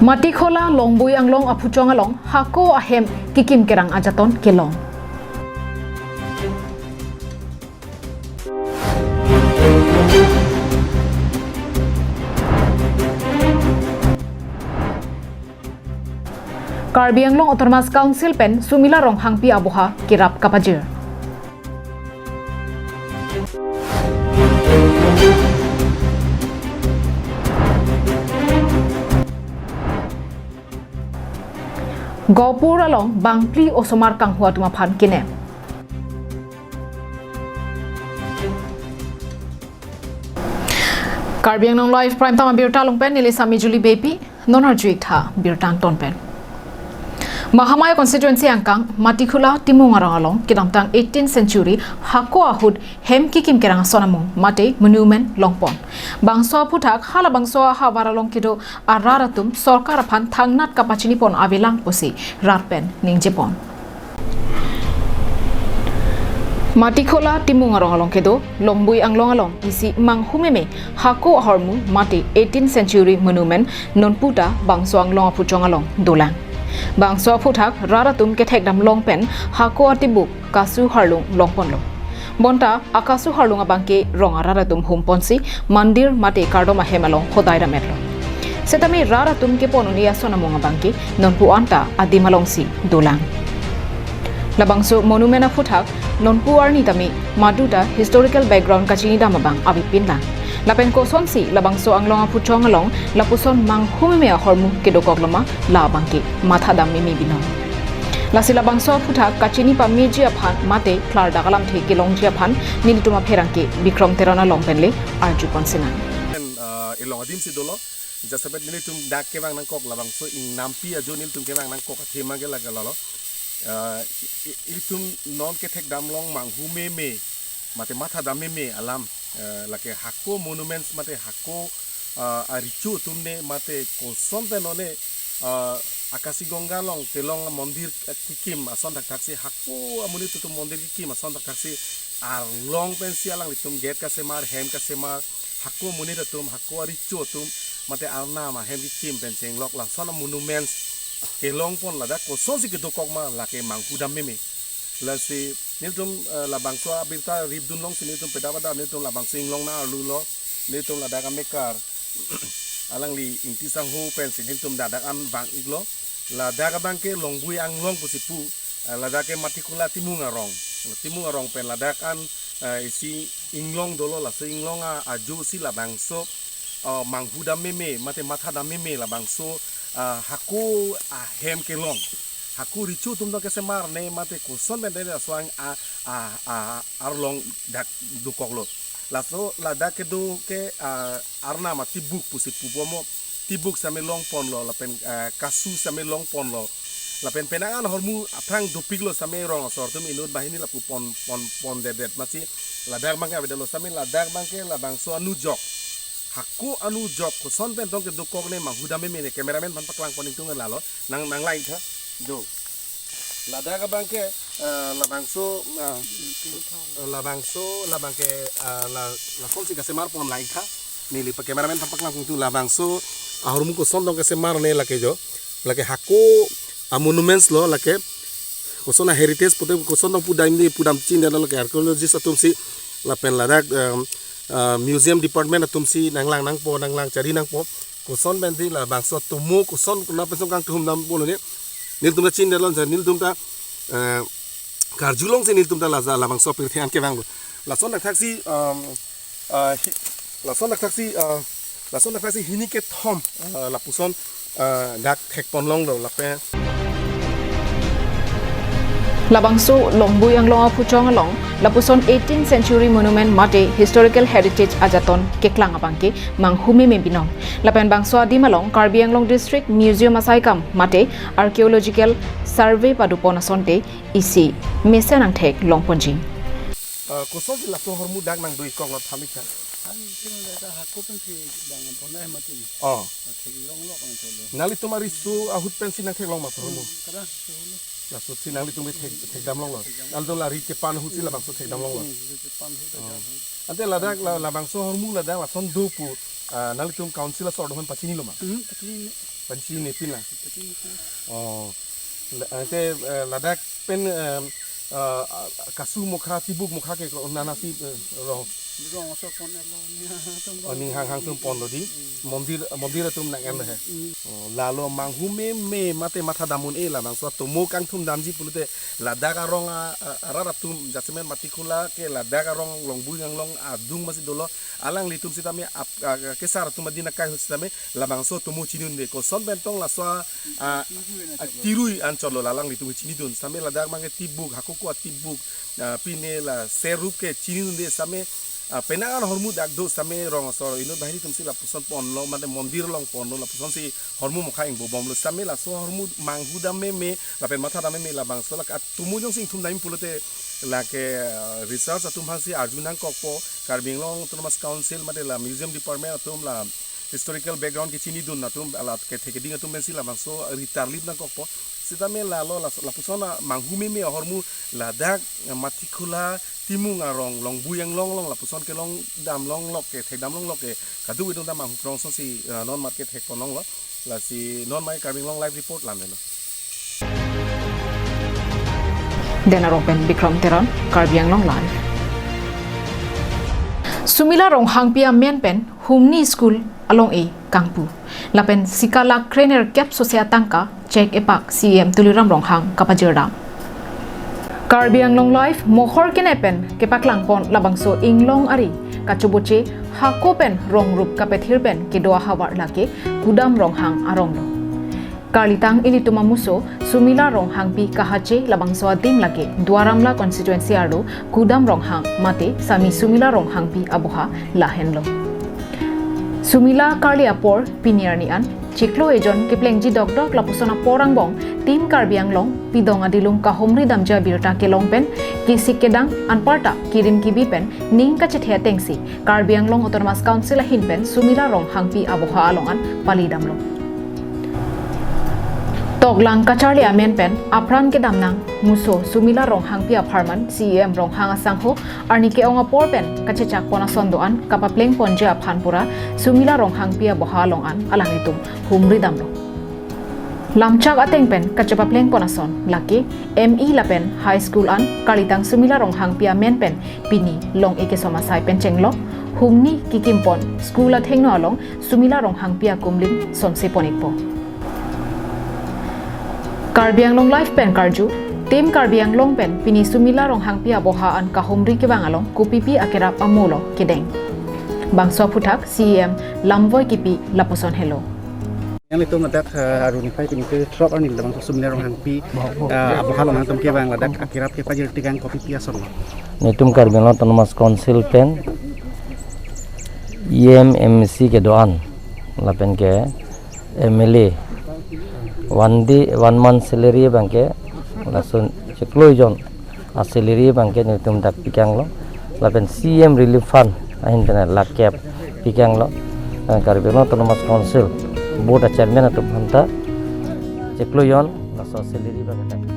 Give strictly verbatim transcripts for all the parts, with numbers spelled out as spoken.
Matikhola Longbui Anglong aphuchong along hako ahem kikim kerang ajaton kelong. Karbi Anglong Autonomous Council pen Sumila Ronghangpi aboha kerap kapajir. Gopur along bangphli osomar kanghu atum aphan kinem. Karbi Anglong Live Prime Time abirta along pen neli Sami Julie Beypi, non arju-ik tha birta angton pen. Mahamaya constituency angkang Matikhola Timung Arong along kedamtang eighteenth century hako ahut hem kikim kerang ason amung mate monument longpon. Bangso aphuthak halabangso ahavar along kedo arat atum sorkar aphan thangnat kapachinipon avelang pusi rat pen ningjepon. Matikhola Timung Arong along kedo Longbui Anglong along isi manghumeme hako ahormu mate eighteenth century monument nonputa bangso Anglong aphuchong along dolang. Bangso aphuthak rat atum kethekdam long pen hako atibuk kasu harlung longponlo. Bonta akasu harlung abangke rong arat atum humponsi mandir mate kardom ahem along hodai dametlo. Setame rat atum kepon un-e ason amung abangke nonpu anta adim alongsi dolang. Labangso monument aphuthak nonpu arni tame maduta historical background kachinidam abang avepinlang. Lapen kosonsi labangso Anglong aphuchong along lapuson manghumeme ahormu kedokokloma la abangke mathadam meme binong. Lasi labangso aphuthak kachini pameji aphan mate klardak alamthe kelongji aphan nelitum apherangke Bikrom Teron along penle arjupon sinang. Pen, uh, ilong adim si dolo, jasabet nelitum dak kevang nangkok labangso ingnampi ajo nelitum kevang nangkok athema ke lake lalo. Uh, i-, i-, ilitum non kethekdam long manghumeme, mate mathadam meme alam, eh, lake hako monuments mate hako, ah, arichu atum ne mate koson pen non ne, ah, Akashi Ganga along kelong mondir, eh, kikim ason thakthaksi hako amonit atum mondir kikim ason thakthaksi arlong pensi alanglitum gate kasemar hem kasemar hako amonit atum hako arichu atum mate arnam ahem kikim pen chenglok lason monuments kelongpon ladak kosonsi kedokokma lake manghudam meme. Lasi nelitum, eh, labangso abirta ripdun longsi nelitum peda pada nelitum labangso inglong nang-arlulo, nelitum ladak amekar alangli Ingti Sangho pensi nelitum ladak an vang-iklo. Ladak abangke Longbui Anglong pusi pu, eh, ladak ke Matikhola Timung Arong. Timung Arong pen ladak an, eh, isi inglong dolo, laso inglong a-, ajo si labangso, eh, manghudam meme mate mathadam meme labangso, eh, hako ahem kelong. Hako richu atum do kesemar ne mate koson pen de laso ang a, a, a, arlong dak dokoklo. Laso ladak kedo ke, ah, arnam atibuk pusi pupo mo, tibuk same longponlo lapen, ah, kasu same longponlo. Lapen penang an ahormu aphrang dopiklo same rong asor atum inut banghini lapu pon, pon, pondedet masi ladak abangke avedetlo same ladak abangke labangso anujok. Hako anujok koson pen tong kedokok ne manghudam meme ne cameraman aphan paklangpon ingtung lalo. Nang, nang lain tha. Jo. Ladak abangke, eh, labangso, eh, labangso, labangke, eh, la, lasonsi kasemarpon lain tha. Neli pa cameraman aphan paklangpon ingtung labangso, ahormu koson tong kesemar ne lake jo. Lake hako, ah, monuments lo lake. Koson a-heritage pute koson tong pudam di pudam chin dan lake archaeologist atumsi lapen ladak, em, eh, museum department atumsi nanglang nangpo, nanglang chari nangpo. Koson pen di labangso tomo koson kuna pesong kangtuhum dam bolo ne. Nelitum ta chin dalon sa nelitum ta, eh, karjulongsi nelitum ta laza labangso pirthe an kevanglo. Lason thakthaksi, um, ah, hi-, lason thakthaksi, ah, lason thakthaksi hini kethom, ah, lapuson, ah, dak thekpon longlo lapen Labangso Longbui Anglong aphuchong along lapuson eighteenth century monument mate historical heritage ajaton keklang abangke manghumeme binong. Lapen bangso adim along Karbi Anglong District Museum asaikam mate Archaeological Survey padopon asonte isi mesen angthek longponji. Ah, kosonsi laso ahormu dak nangdoi kok lo thamik tha. Ang ting le ta hako pensi bang bonai mati. Oh. Thek long lok ang cholo. Nanglitum ariso ahut pensi nangtheklong ma ahormu. Kada cholo. Laso si nanglitum ke thek, thekdam longlo. Nanglitum lari kepan ahut si labangso thekdam longlo. Hmm, kepan ahut. Oh. Aja ahut. Ante ladak la, labangso ahormu ladak lason do pu, ah, nanglitum council asor dohon pachinilo ma? Hmm, pachini. Panchi ne pin la. Oh. La, eh, te, eh, ladak pen, eh, eh, kasu mokha, tibuk mokha ke ko nana si, eh, rong. Rong so pon lo, ni hang atum pon. Oh, ni hang hang atum pon lo di. Hmm. Mondir, mondir atum nang en he. Hmm. Oh, lalo manghu meme mate matha dam un-e la nang so tomo kangthum damji pulote ladak arong a, a, arat atum jasemet Matikhula ke ladak arong Longbui Anglong adung masi dolo. Alanglitum sitame ap, a, kesar atum adin akai ahut sitame labangso tomo chini un-e, koson pen tong laso a, a, tirui anchot lo, lalanglitum chinidun sitame ladak abang ke tibuk, hakoko atibuk, a, pine la serup ke chini un-e sitame, a, penang an ahormu dak do sitame rong asor inut banghini atum si lapuson pon lo, mate mondir along pon lo, lapuson si ahormu mokha ingbobom lo sitame laso ahormu manghu dam meme lapen matha dam meme labangso la atomo jongsi ingthum dam pulote lake, ah, research atum aphan si arju nangkokpo, Karbi Anglong Autonomous Council mate la museum department atum la historical background kechinidun atum la kethe keding atum pensi labangso ritarlip nangkokpo. Sitame lalo la, lapuson a manghu meme ahormu ladak, ah, Matikhula Timung arong Longbui Anglong along lapuson kelong dam longlok ke, thek dam longlok ke, kadokave dun dam manghu prong asonsi, ah, non mat kethek pon longlo. Lasi non mai Karbi Anglong Live report lam lo. Den Arong pen Bikram Teron, Karbi Anglong Live. Sumila Ronghangpi amen pen humni school along-e kangpu. Lapen sika lakh krenerkep sose atangka cheque epak C E M Tuliram Ronghang kapajir dam. Karbi Anglong Live mohor kene pen kepaklang pon labangso inglong ari kachoboche hako pen rong rup kapethir pen kedo ahavar lake Kudam Ronghang arong lo. Karlitang ilitum amuso Sumila Ronghangpi kahache labangso adim lake Duar Amla constituency arlo Kudam Ronghang mate sami Sumila Ronghangpi aboha lahenlo. Sumila karli apor pini arni an chiklo ejon keplengji dokdok lapuson apor angbong Team Karbi Anglong pidong adilung kahumri damji abirta kelong pen kesik kedang anparta kirim kibi pen ning kachethe atengsi Karbi Anglong Autonomous Council ahin pen Sumila Ronghangpi aboha along an pali damlo. Toklang kacharli amen pen apran kedam nang muso Sumila Ronghangpi apharman C E M Ronghang asangho arni ke-ong apor pen kachechak pon ason do-an kapapleng ponji aphan pura Sumila Ronghangpi aboha along an alanglitum humri damlo. Lamchak ateng pen kachepapleng pon ason lake M E lapen high school an karlitang Sumila Ronghangpi amen pen pini long-e kesom asai pen chenglok humni kikim pon school athengno along Sumila Ronghangpi akumlim sonse pon-ikpo. Karbi Anglong Live pen karju, Team Karbi Anglong pen pini Sumila Ronghangpi aboha an kahumri kevang along kopipi akerap amo lo kedeng. Bangso aphuthak C E M lamvoi kipi lapuson helo. Yang itu ngedak, eh, aruni phai pini ke throk arni labangso Sumila Ronghangpi, eh, aboha along nangtum kevang ladak akerap kepajir tekang kopipi ason lo. Netum Karbi Anglong Autonomous Council pen E M, M C kedo-an lapen ke M L A one day, one month salary abang ke lason chiklo ejon asalary abang ke netum dak pikanglo. Lapen C M Relief Fund ahin pen lakh kep pikanglo. Lapen Karbi Anglong Autonomous Council Board achairman atum aphanta chiklo ejon laso salary abang ke dak pikang.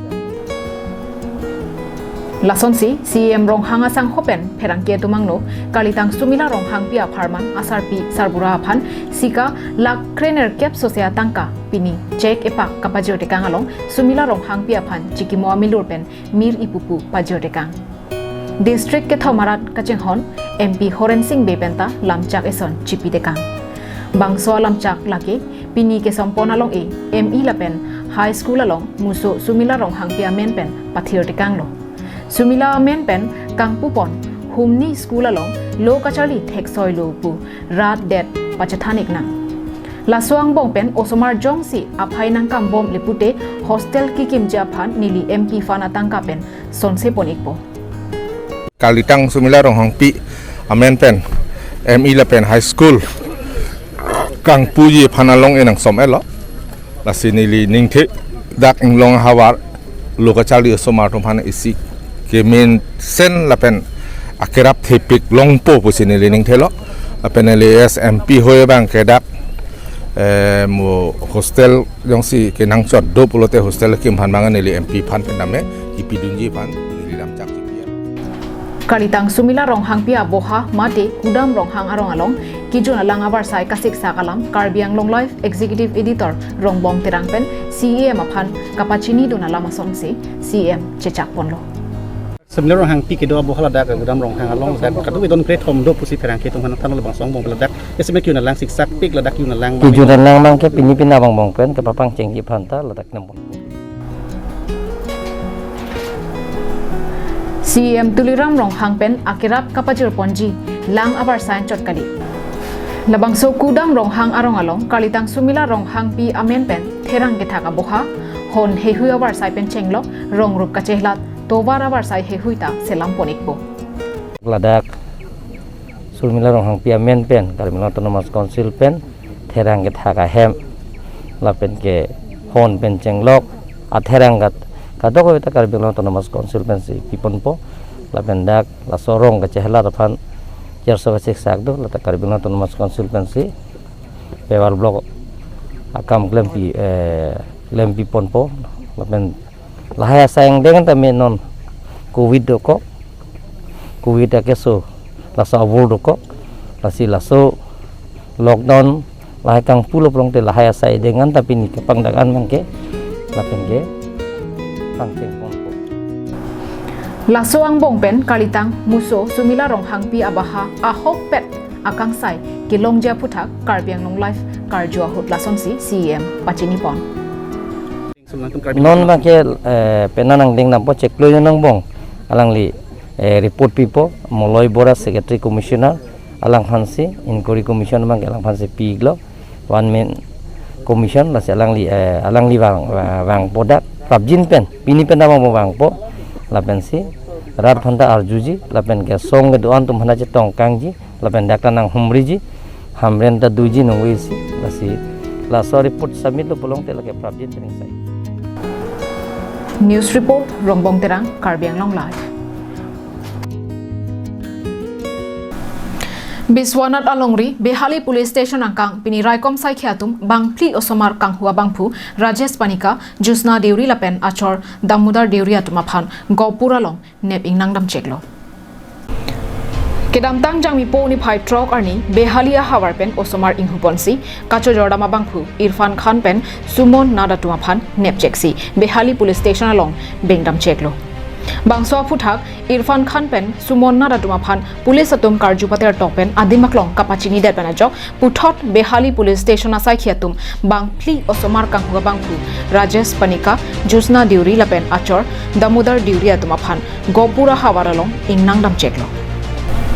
Lasonsi C E M Ronghang asangho pen pherangke atum angno karlitang Sumila Ronghangpi apharman asarpi sarbura aphan sika lakh krenerkep sose atangka pini cheque epak kapajir tekang along Sumila Ronghangpi aphan chikimo amilur pen mir ipupu pajir tekang. District kethom arat kachinghon M P Horen Sing Bey penta lamchak eson chipi tekang. Bangso alamchak lake pini kesompon along-e M E lapen high school along muso Sumila Ronghangpi amen pen pathir tekanglo. Sumila amen pen kangpu pon humni school along lo kacharli theksoi lo pu rat det pachethan-ik nang. Laso angbong pen osomar jongsi aphai nangkambomle pute hostel kikimji aphan neli M P fund atangka pen sonse pon-ikpo. Karlitang Sumila Ronghangpi amen pen M E lapen high school kangpuji aphan along-e nangsom elo. Lasi neli ningthe dak inglong ahavar lo kacharli osomar atum aphan isi kemensen lapen akerap thepik longpo pusi neli ningthelo. Lapen neli as M P hoi abang ke dak, eh, mo hostel jongsi kenangchot do pulote hostel kim aphan abang neli M P fund pen name kipidunji aphan neli lamchak chipi. Karlitang Sumila Ronghangpi aboha mate Kudam Ronghang arong along Kejun alang avarsai kasiksak alam Karbi Anglong Live Executive Editor Rongbong Terang pen C E M aphan kapachinidun alam asonsi C E M chechakponlo. Sumila Ronghangpi kedo aboha ladak Gudam Ronghang along ladak kadokave don krethom do pusi pherangke atum aphan thanlo. Labangso angbong ladak S M A kejun alang siksakpik ladak kejun alang. Kejun alang abangke pini pini angbong pen kepapangchengji aphanta ladak nangpon. C E M Tuliram Ronghang pen akerap kapajirponji lang avarsai anchot kali. Labangso Gudam Ronghang arong along kalitang Sumila Ronghangpi amen pen therang kethak aboha, hon heihui avarsai pen chenglok, rong rup kachelat, tovar avarsai heihui ta selampon-ikpo. Ladak Sumila Ronghangpi amen pen Karbi Anglong Autonomous Council pen therang kethak ahem lapen ke hon pen chenglok, atherang kat kadokave ta Karbi Anglong Autonomous Council pensi piponpo. Lapen dak laso rong kachelat aphan cherso kasiksak do, ladak Karbi Anglong Autonomous Council pensi paver block akam klempi, eh, klempiponpo. Lapen lahai asai angdeng ta me non covid dokok, covid akeso laso avur dokok, lasi laso lockdown lahai kangpulo pulote lahai asai angdeng ta pini kepangdak-an abangke lapen ke pangchengponpo. Laso angbong pen kalitang muso Sumila Ronghangpi abaha ahokpet akangsai kelongji aphuthak Karbi Anglong Live karju ahut lasonsi C E M pachinipon. Non abangke, eh, penang angdeng dampo chiklo jon angbong alangli, eh, report pipo, Moloi Bora Secretary Commissioner alangphansi, Inquiry Commission abangke alangphansi pi-iklo, one man commission, lasi alangli, eh, alangli vang, vang, vangpo dak, prapjin pen, pini pen dampo vangpo, lapensi rat aphanta arjuji, lapen ke song kedo-an atum aphanta chetongkangji, lapen dak ta nanghumriji, Hamren ta doji nungvisi, lasi laso report submit lo pulote lake prapjin pen ingsai. News report, Rongbong Terang, Karbi Anglong Live. Biswanath alongri, Behali Police Station angkang, pini raikom saikhi atum, bangphli osomar kanghu abangphu, Rajesh Panikar, Jyotsna Deuri lapen achor Damodar Deuri atum aphan, Gopur along, nep ingnang damcheklo. Kedamtang Jangmipo niphai throk arni Behali ahavar pen osomar inghuponsi kachojordam abangphu Irfan Khan pen Suman Nath atum aphan nepcheksi Behali Police Station along beng damcheklo. Bangso aphuthak Irfan Khan pen Suman Nath atum aphan police atum karju patertok pen adim aklong kapachinidet pen ajok puthot Behali Police Station asaikhi atum bangphli osomar kanghu abangphu Rajesh Panikar, Jyotsna Deuri lapen achor Damodar Deuri atum aphan Gopur ahavar along ingnang damcheklo.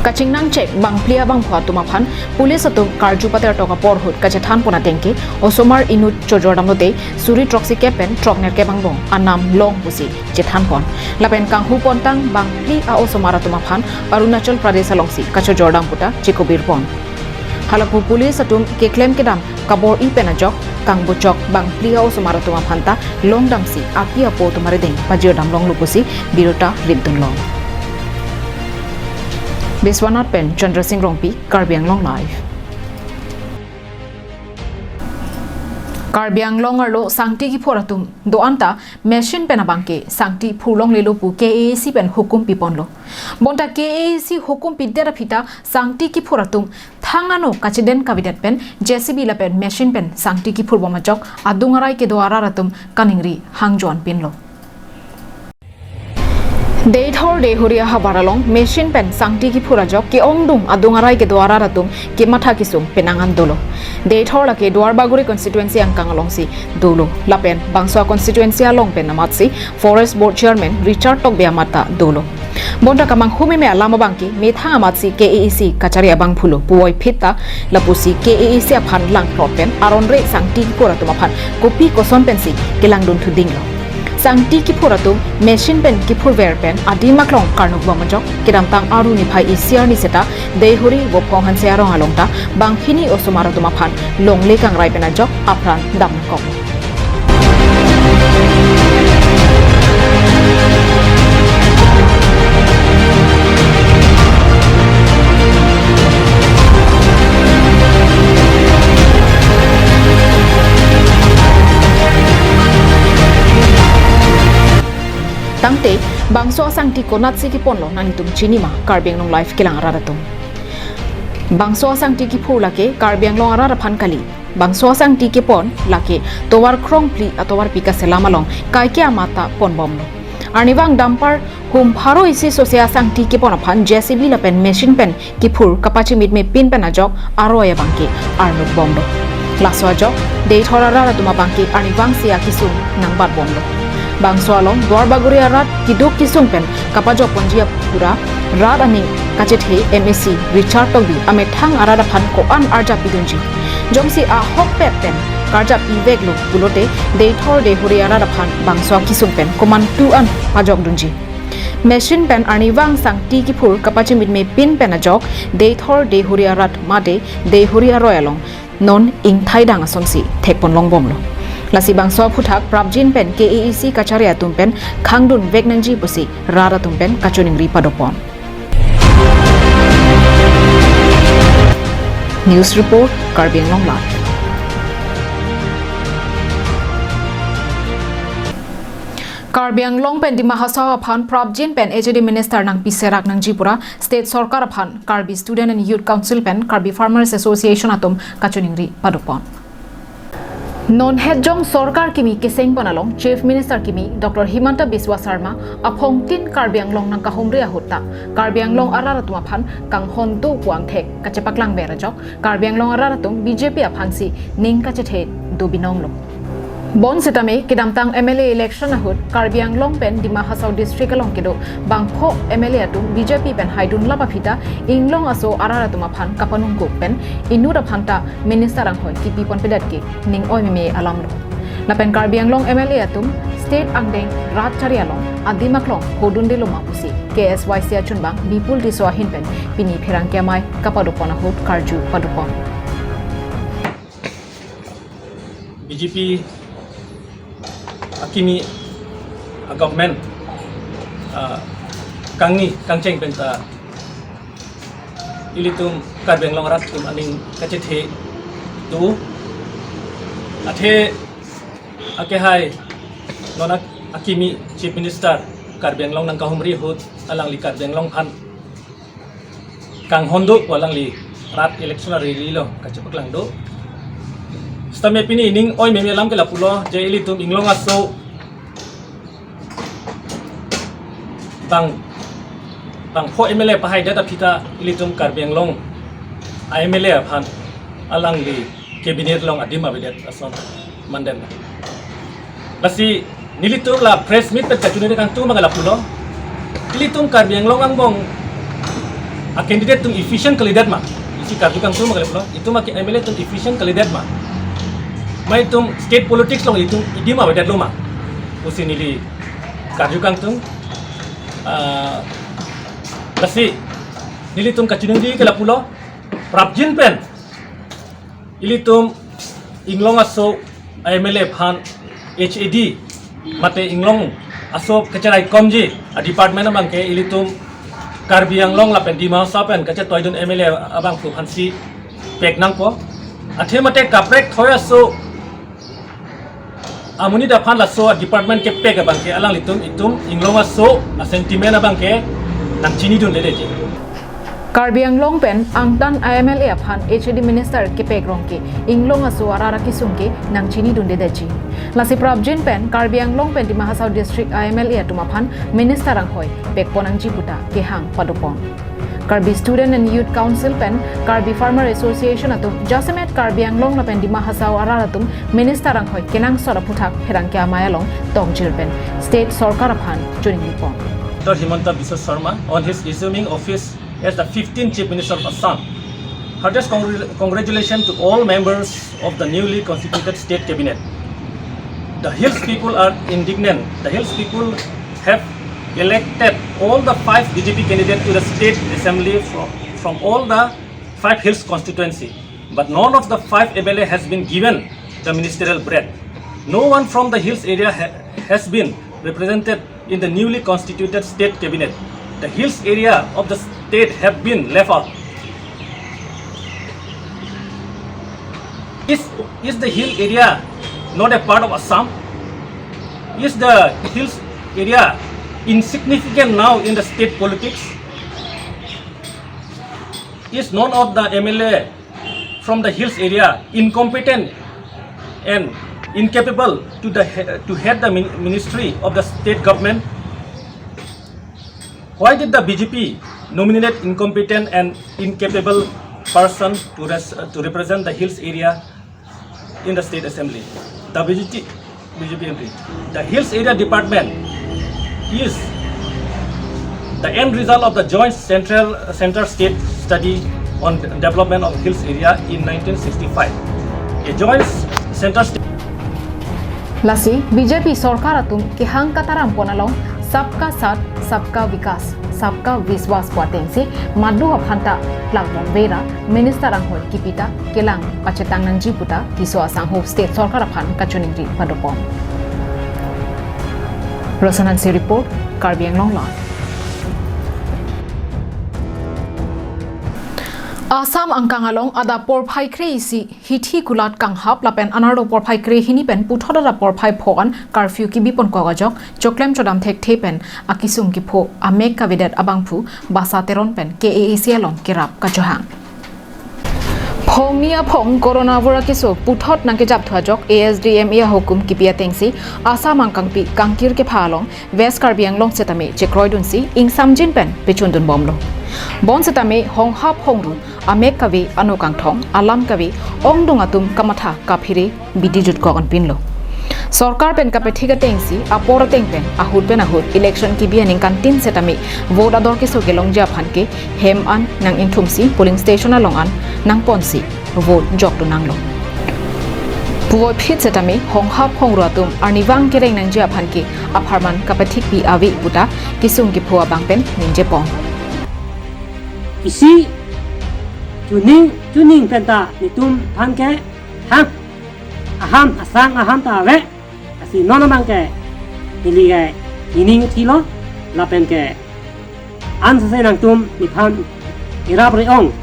Kachingnangchek bangphli abangphu atum aphan police atum karju patertok apor ahut kachethanpon atengke osomar inut chojordamlote suri throksi kep pen throknerkep angbong anam long pusi chethanpon. Lapen kanghupontang bangphli a-osomar atum aphan Arunachal Pradesh alongsi kachojordam puta chikobirpon. Halapu police atum keklem kedam kabor-i pen ajok kangbochok bangphli a-osomar atum aphanta longdamsi api apo atum arideng pajirdam longlo pusi birta ritdunlong. Biswanath pen Chandra Singh Rongpi, Karbi Anglong Live. Karbi Anglong arlo sangti kiphur atum do-an ta machine pen abangke sangti phurlonglelo pu K A A C pen hukum piponlo. Bonta K A A C hukum pidet aphi ta sangti kiphur atum thang ano kachiden kavedet pen J C B lapen machine pen sangti kiphurbom ajok adung arai kedo arat atum kaningri hangjo-an pinlo. Deithor Deihori ahavar along machine pen sangti kiphur ajok ke-ongdung adung arai kedo arat atum kematha kesung penang an dolo. Deithor lake Duar Bagori constituency angkang alongsi dolo. Lapen bangso constituency along pen amatsi Forest Board Chairman Richard Tokbi amat ta dolo. Bonta kamanghu meme alam abangke methang amatsi K A A C kachari abangphulo puvoiphit ta lapusi K A A C aphan langplot pen aron-re sangti kiphur atum aphan kopi koson pensi kelangdun thudinglo. Sangti kiphur atum machine pen kiphurver pen adim aklong karnukbom ajok kedamtang Aru niphai isi arni seta Deihori Vophong Hanse arong along ta bangphini osomar atum aphan longle kangrai pen ajok apran damnangkok. Tangte, bangso asangti konatsi kiponlo nanglitum chinima Karbi Anglong Live kelang arat atum. Bangso asangti kiphur lake Karbi Anglong arat aphan kali. Bangso asangti kepon lake tovar krongphli atovarpi kaselam along kaike amat ta ponbomlo. Arnivang dumper hum pharo isi sose asangti kepon aphan J C B lapen machine pen kiphur kapachimitme pin pen ajok aroi abangke arnukbomlo. Laso ajok Deithor arat atum abangke arnivang si akisung nangbatbomlo. Bangso along Duarbagori arat keduk kesung pen kapajokponji apura rat aning kachethe M A C Richard Tokbi amethang arat aphan ko-an arjap pidunji. Jongsi ahokpet pen karjap iveklo pulote Deithor Deihori arat aphan bangso akisung pen komantu an pajokdunji. Machine pen arnivang sangti kiphur kapachimitme pin pen ajok Deithor Deihori arat mate Deihori aroi along non ingthaidang asonsi thekponlongbomlo. Lasi bangso aphuthak prapjin pen K A A C kachari atum pen khangdunvek nangji pusi rat atum pen kachiningri padopon. News report, Karbi Anglong Live. Karbi Anglong pen Dima Hasao aphan prapjin pen H A D minister nangpiserak nangji pura State Sorkar aphan Karbi Student and Youth Council pen Karbi Farmers Association atum kachiningri padopon. Non hetjong sorkar kimi kesengpon along Chief Minister kimi Doctor Himanta Biswa Sarma aphongtin Karbi Anglong nangkahumri ahut ta Karbi Anglong arat atum aphan kanghon do pu angthek kachepaklangver ajok Karbi Anglong arat atum B J P aphansi ning kachethe do binonglo. Bonsitame kedamtang M L A election ahut Karbi Anglong pen Dima Hasao district along kedo bangpho M L A atum B J P pen haidunlap aphi ta Inglong aso arat atum aphan kapanungkuk pen inut aphan ta minister anghoi kipiponpedet ke ning oimeme alamlo. Lapen Karbi Anglong M L A atum state angdeng rat chari along adim aklong hodundelo ma pusi K S Y C achunbang Bipul Tisso ahin pen pini pherangke amei kapadopon ahut karju padopon. B J P akimi a government, ah, kangni kangcheng pen ta ilitum Karbi Anglong arat atum aning kachethe do. Athe akehai non ak-, akimi Chief Minister Karbi Anglong nangkahumri ahut alangli Karbi Anglong aphan kanghon do pu alangli rat election rally along kachepaklang do. Sitame pini ning oimeme alam ke lapulo je ilitum Inglong aso bang, bangpho M L A pahaidet aphi ta ilitum Karbi Anglong a M L A aphan alangli cabinet along adim avedet ason mandetlo. Lasi nelitum la press meet pen kachiningri kangtung abang lapulo. Ilitum Karbi Anglong angbong a candidate atum efficient kalidet ma. Isi karju kangtung abang lapulo. Itum a M L A atum efficient kalidet ma. Ma itum state politics along itum idim avedetlo ma pusi neli karju kangtung. Ah, lasi nelitum kachiningri ke lapulo. Prapjin pen ilitum Inglong aso a M L A aphan H A D mate Inglong aso kacheraikomji a department abangke ilitum Karbi Anglong lapen Dima Hasao pen kachetoidun M L A abangphu aphansi pek nangpo. Athe mate kaprek thoi aso amonit aphan laso a department kepek abangke alanglitum itum Inglong aso a sentiment abangke nangchinidundedetji. Karbi Anglong pen angtan a M L A aphan H A D minister kepek rong ke Inglong aso arat akisung ke nangchinidundedetji. Lasi prapjin pen Karbi Anglong pen Dima Hasao district a M L A atum aphan minister anghoi pekpon nangji pu ta kehang padopon. Karbi Student and Youth Council pen Karbi Farmer Association atum jasemet Karbi Anglong lapen Dima Hasao arat atum minister anghoi kenangsot aphuthak pherangke amei along tongjir pen state sorkar aphan chiningripon. Doctor Himanta Biswa Sarma on his resuming office as the fifteenth Chief Minister of Assam. Heartiest congr-, congratulations to all members of the newly constituted state cabinet. The Hills people are indignant. The Hills people have elected all the five B J P candidates to the state assembly from, from all the five Hills constituency, but none of the five M L A has been given the ministerial breath. No one from the Hills area ha-, has been represented in the newly constituted state cabinet. The Hills area of the state have been left out. Is, is the Hill area not a part of Assam? Is the Hills area insignificant now in the state politics? Is none of the M L A from the hills area incompetent and incapable to the he-, to head the min-, ministry of the state government? Why did the B J P nominate incompetent and incapable person to res-, to represent the hills area in the state assembly? The B J P, B J P M P. The hills area department is the end result of the joint central, center state study on development of hills area in nineteen sixty-five. A joint center state Lasi B J P sorkar atum kehang kataram pon along Sabka Saath, Sabka Vikas, Sabka Vishwas pu atengsi madu aphan ta plak bom vera minister anghoi kipi ta kelang pachetang nangji puta kiso asangho state sorkar aphan kachiningri padopon. Rosanansi report, Karbi Anglong Live. Assam angkang along adap porphai kre-isi hithi kulat kanghap lapen anarlo porphai kre-hini pen puthot adap porphai pho-an curfew kibipon kok ajok choklem chodam thekthe pen akisung kipho amek kavedet abangphu Basa Teron pen K A A C along kerap kachohang. Phongni aphong corona vur akeso puthot nangkejapthu ajok A S D M A ahukum kipi atengsi Assam angkangpi kangkir kepha along West Karbi Anglong setame chekroidunsi ingsamjin pen pechundun bomlo. Bon setame honghap hongru, amek kave, ano kangthong, alam kave, ongdung atum kamatha kaphere bidi jutkok anpinlo. Sorkar pen kapethik atengsi apor ateng pen ahut pen ahut election kibi aningkantin setame vote ador keso kelongji aphan ke hem an nang-ingthumsi polling station along an nangponsi vote jokdun nanglo. Puvoiphit setame honghap hongru atum arnivang kereng nangji aphan ke apharman kapethikpi ave puta kisung kipho abang pen ningjepon. Isi chuning chuning penta netum aphan ke hang aham asang aham ta ave. Lasi non abang ke neli ke ining thilo lapen ke ansese nangtum nephan irap re-ong,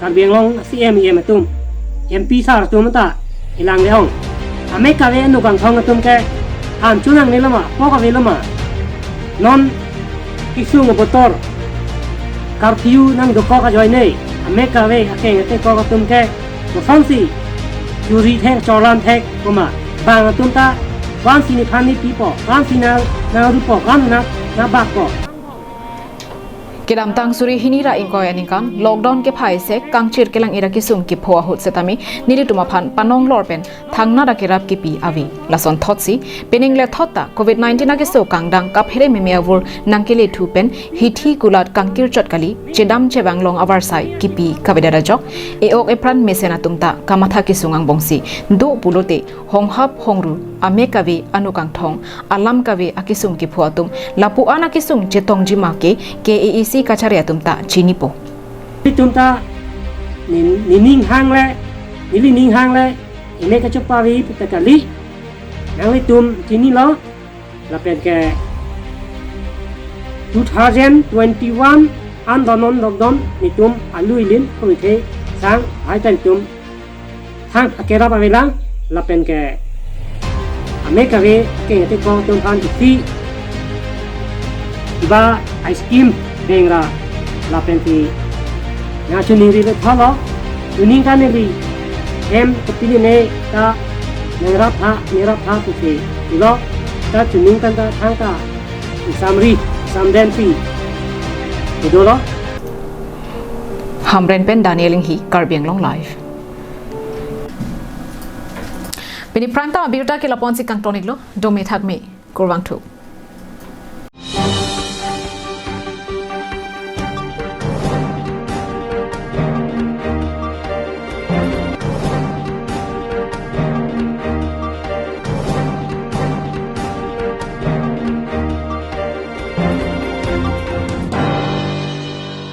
Karbi Anglong C M E M atum, M P sir atum ta ilang re-ong. Amek kave, ano kangthong atum ke an chunang ne lama, po kave lama. Non kisung abotor curfew nangdokok ajoine, amek kave akeng atekok atum ke kosonsi churi thek, choran thek, koma bang atum ta kosonsi nephan nepipo, kosonsi na, nangrupo, kosonsi na, nabakpo. Kedamtang suri hini ra ingkoi aningkan lockdown kepha isi kangchir kelang-ir akisung kipho ahut setame nelitum aphan panong lor pen thangnat akerap kipi ave. Lason thotsi penang le thot ta covid nineteen akeso kangdang kaphere meme avur nangkelethu pen hithi kulat kangkirchot kali, chedam chevang long avarsai kipi kavedet ajok e-ok epran mesen atum ta kamatha kisung angbongsi do pulote honghap hongru, amek kave, ano kangthong, alam kave akisung kipho atum lapu-an akisung chetongji ma ke K A A C kachari atum ta chinipo. Itum ta nin-, nining hang le, neli ning hang le, ine kachopavi puta kali, nanglitum chinilo, lapen ke two thousand twenty-one an donon dokdon netum aluilin koithe sang hai ta netum thang akerap avelang lapen ke amek kave akeng atekok atum aphan isi iba ice cream bengra lapen si nangchiningri le thalo, chuning kan neli hem kopine ne ta nangrap tha, nangrap tha pusi ilo ta chuning kan ta thang ta isamri, isamden si idolo. Hamren pen Daniel Inghi, Karbi Anglong Live. Pini prime time abirta ke lapu-ansi kangton-iklo, dome thakme, kurvangthu.